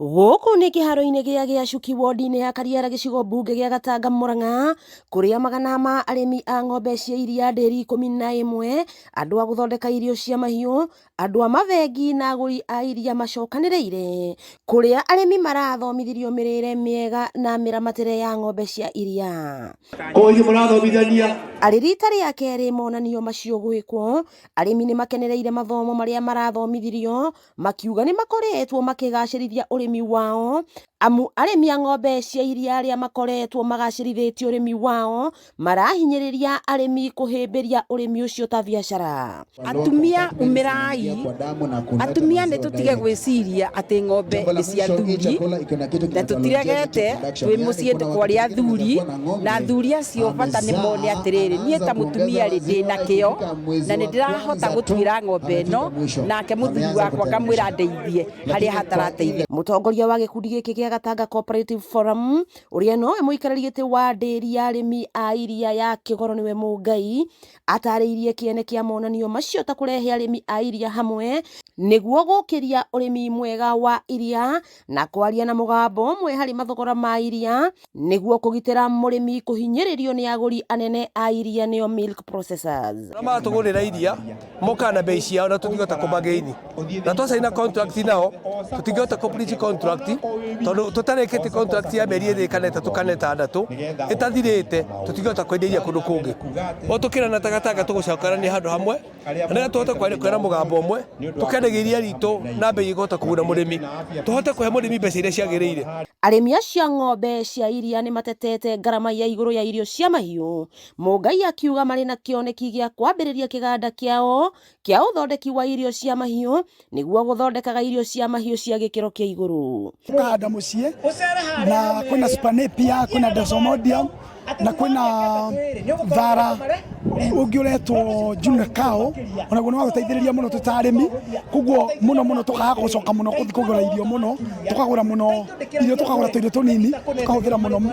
Gũkũ nĩ kĩharo-inĩ gĩa Gĩacuki wodi-inĩ ya Kariara gĩcigo mbunge gĩa Gatanga Murang'a kũrĩa magana ma arĩmi a ng'ombe cia iria ndĩri 11, andũ a gũthondeka irio cia mahiũ, andũ a mabengi na agũri a iria macokanĩrĩire kũrĩa arĩmi marathomithirio mĩrĩre mĩega na mĩramatĩre ya ng'ombe cia iria. Kũu mũrathomithania. Arĩ rita rĩa kerĩ monanio macio gwĩkwo, arĩmi nĩ makenereire mathomo marĩa marathomithirio makiuga nĩ makoretwo makĩgacĩrithia ũrĩmi wao amu arĩmi a ng'ombe cia iria arĩa makoretwo magacĩrithĩtie ũrĩmi wao marahinyĩrĩria arĩmi kũhĩmbĩria ũrĩmi ũcio ta biacara. Atumia umĩrai, atumia nĩ tũtige gwĩciria atĩ ng'ombe nĩ cia athuri, na tũtiregete twĩ mũciĩ kwarĩ athuri, na athuri acio bata nĩ mone atĩrĩrĩ, niĩ ta mũtumia rĩ ndĩna kĩo na nĩ ndĩrahota gũtuĩra ng'ombe ĩno, nake mũthuri wakwa ngamwĩra ndeithie harĩa hatarateithia. Mũtongoria wa gĩkundi gĩkĩ gĩa Gatanga Cooperative Forum ũrĩa nowe mũikarĩri gĩtĩ wa ndĩri ya arĩmi a iria ya Kĩgoro nĩwe Mũngai atarĩirie kĩene kĩa monanio macio ta kũrehe arĩmi a iria hamwe nĩguo gũkĩria ũrĩmi mwega wa iria na kwaria na mũgambo ũmwe harĩ mathogora ma iria nĩguo kũgitĩra mũrĩmi kũhinyĩrĩrio nĩ agũri anene a iria nĩo milk processors. Arĩa maratũgũrĩra iria mokaga na bei ciao na tũtingĩhota kũmagĩini na twacaina contract nao tũtingĩhota kũ breach contract tondũ tũtarĩkĩtie contract ya mĩeri ĩrĩ kana ĩtatũ kana ĩtandatũ ĩtathirĩte tũtingĩhota kwendia iria kũndũ kũngĩ. O tũkĩrana takataka tũgũcokanania handũ hamwe na nĩgetha tũhote kwĩra mũgambo ũmwe tũkendagia iria ritũ na mbei ĩkũhota kũguna mũrĩmi tũhote kũhe mũrĩmi mbeca iria ciagĩrĩire. Arĩmi acio a ng'ombe cia iria nĩ matetete ngarama ya igũrũ ya irio cia mahiũ. Mũngai akiuga marĩ na kĩoneki gĩa kwambĩrĩria kĩganda kĩao kĩa ũthondeki wa irio cia mahiũ nĩguo gũthondekaga irio cia mahiũ cia gĩkĩro kĩa igũrũ. Ũkahanda mũciĩ na kwĩna Spanepia, kwĩna Desmodium na kwĩna thara ũngĩ ũretwo Junior Cow onaguo nĩ wa gũteithĩrĩria mũno twĩ ta arĩmi koguo mũno mũno tũkaga gũcoka mũno gũthiĩ kũgũra irio mũno tũkagũra mũno irio tũkagũra tũirio tũnini tũkahũthĩra mũno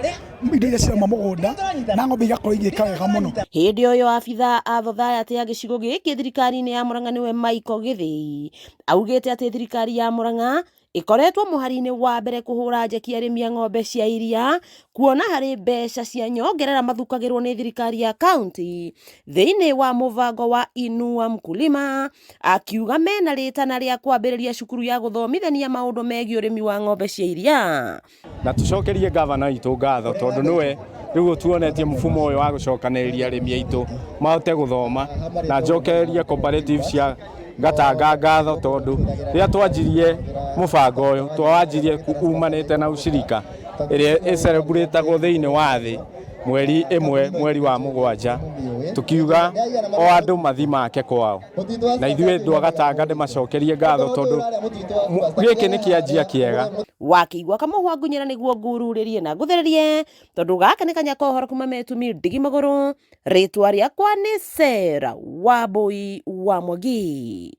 indo iria cirauma mũgũnda na ng'ombe igakorwo igĩka wega mũno. Hĩndĩ o ĩyo abithaa a thothayaty ya gĩcigo gĩkĩ thirikari-inĩ ya Murang'a nĩwe Michael Gĩthĩi augĩte atĩ thirikari ya Murang'a ĩkoretwo mũhari-inĩ wa mbere kũhũra njeki arĩmi a ng'ombe cia iria kuona harĩ mbeca cia nyongerera mathukagĩrwo nĩ thirikari ya kaunti thĩinĩ wa mũbango wa Inua Mkulima akiuga mena rĩtana rĩa kwambĩrĩria cukuru ya gũthomithania maũndũ megiĩ ũrĩmi wa ng'ombe cia iria. Na tucokerie gavana witũ ngatho tondũ nĩwe rĩu ũtuonetie mfumo ũyũ wa gũcokanĩrĩria arĩmi aitũ mahote gũthoma, na njokererie cooperative cia Gatanga ngatho tondũ rĩrĩa twanjirie mũbango ũyũ twawanjirie umanĩte na ushirika ĩrĩa ĩcereburetagwo thĩinĩ wa thĩ mweri 1 mweri wa 7, tukiuga o andũ mathi make kwao, na ithuĩ andũ a Gatanga ndĩmacokerie ngatho tondũ gĩkĩ nĩ kĩanjia kĩega. Wakĩigua kamũhwa ngunyĩra nĩguo ngururĩrie na ngũthererie tondũ gaka nĩ kanya ka ũhoro kuma metumi ndigi magũrũ. Rĩtwa rĩakwa nĩ Sarah Wambui wa Mwangi.